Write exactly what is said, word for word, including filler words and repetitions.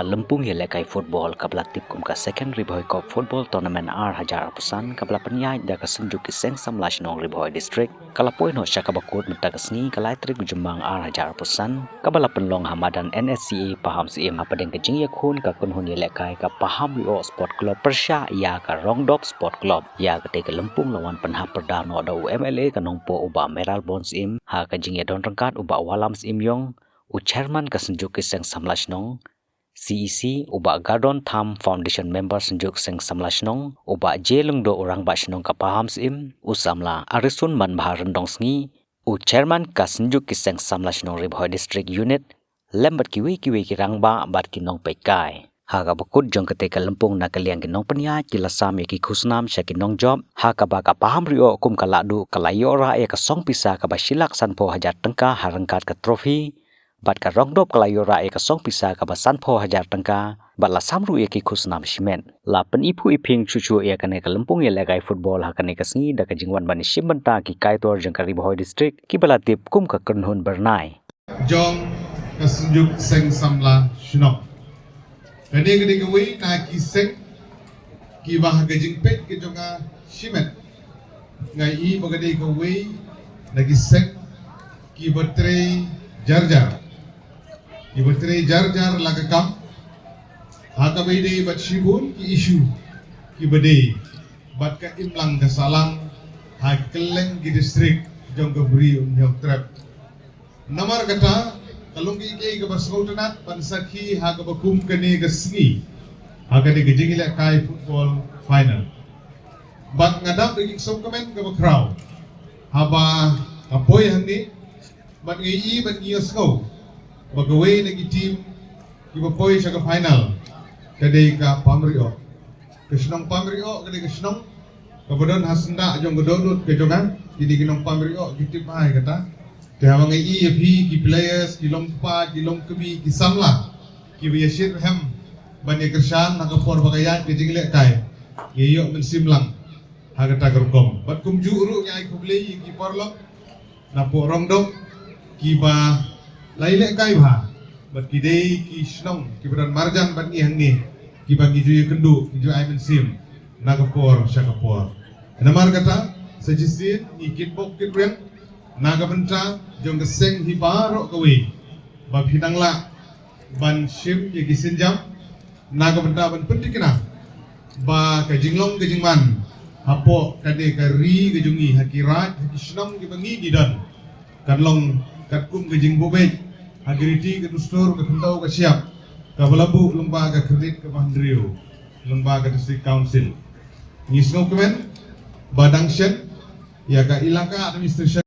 Lympung ïalehkai football kaba la tip kum ka Second Ri Bhoi Cup Football Tournament ar hajar arphew san kaba la pynïaid da ka Synjuk ki Seng Samla Shnong Ri Bhoi District ka la poi noh sha kaba kut mynta ka sngi ka lai tarik u Jymmang ar hajar arphew san kaba la pynlong ha madan N S C A Pahamsyiem hapdeng ka jingïakhun ka kynhun ïalehkai ka Pahamrioh Sport Club pyrshah ïa ka Rongdop Sport Club. Ïa katei ka lympung la wan pynhap pyrda noh da u M L A ka Nongpoh u Bah Mayralborn Syiem, ha ka jingïadon ryngkat u Bah Wallam Syiemliong, u Chairman ka Synjuk ki Seng Samla Shnong, C E C, u Bah Gardon Tham, Foundation Member Synjuk Seng Samla Shnong, u Bah J Lyngdoh, u Rangbah Shnong ka Pahamsyiem, u Samla Arisun Manbha Ryndongsngi, u Chairman ka Synjuk ki Seng Samla Shnong Ri Bhoi District Unit, lem bad kiwei kiwei ki rangbah bad ki nongpeitkai. Ha kaba kut jong katei ka lympung na ka liang ki nongpynïaid ki la sam ïa ki khusnam sha ki nongjop, ha kaba ka Pahamrioh kum ka Lahduh ka la ïoh rah ïa ka song pisa kaba shi lak sanphew hajar tyngka ha ryngkat ka trophy, bad ka Rongdop ka la ïoh rah ïa ka song pisa kaba sanphew hajar tyngka, bad la sam ruh ïa ki khusnam shimet. La pyniphuh iphieng shuh shuh ïa kane ka lympung ïalehkai football ha kane ka sngi da ka jingwan ban ïashim bynta ki kaitor jong ka Ri Bhoi District kiba la tip kum ka Kynhun Byrnai. Jong ka Synjuk Seng Samla Shnong. Kane ka dei kawei na ki seng kiba ha ka jingpeit ka jong nga shimet nga i ba ka dei kawei na ki seng kiba trei jar jar. Kiba trei jar jar la ka kam. Ha kaba ïadei bad shibun ki issue kiba dei bad ka imlang ka sahlang ha kylleng ki district jong ka Bri Umhynñiewtrep. Trep. Namar kata, ka long kaei kaei kaba sngewtynnat ban sakhi ha kaba kum kane ka sngi, ha kane ka jingïalehkai football final. Bad nga dap da ki jingsngewkmen kaba khraw haba nga poi hangne, bad nga i bad nga ïohsngew ba kawei na ki team kiba poi sha ka final ka dei ka Pamrioh. Ka shnong Pamrioh ka dei ka shnong kaba don ha syndah jong ka dohnud ka jong nga. Kine ki nong Pamrioh ki tip bha ïa kata. Te haba nga i ïa phi ki players, ki long kpa, ki long kmie, ki samla kiba ïashit rhem ban ïakyrshan ha ka por ba ka ïaid ka jingïalehkai, ïa ïoh mynsiem lang ha kata ka rukom. Bad kumjuh ruh nga ai khublei ïa ki paralok na Pyrshah Rongdong kiba la ïalehkai bha bad ki dei ki shnong kiba don marjan bad ngi hangne, kiba ngi ju ïakynduh, ngi ju ai mynsiem na ka por sha ka por. Namar kata, sa shisien ngi kitbok kitrwiang na ka bynta jong ka seng hi baroh kawei ba phi nang lah ban shim ïa ki sienjam na ka bynta ban pynthikna ba ka jinglong ka jingman hapoh kane ka ri ka jong ngi, ha ki raid, ha ki shnong kiba ngi ngi don, kan long katkum ka jingbubeit ha ki riti, ka dustur, ka khyndew ka shyiap kaba la buh lyngba ka khyrnit kaba hynriew lyngba ka District Council. Ngi sngewkmen ba dang shen ïa ka Elaka Administration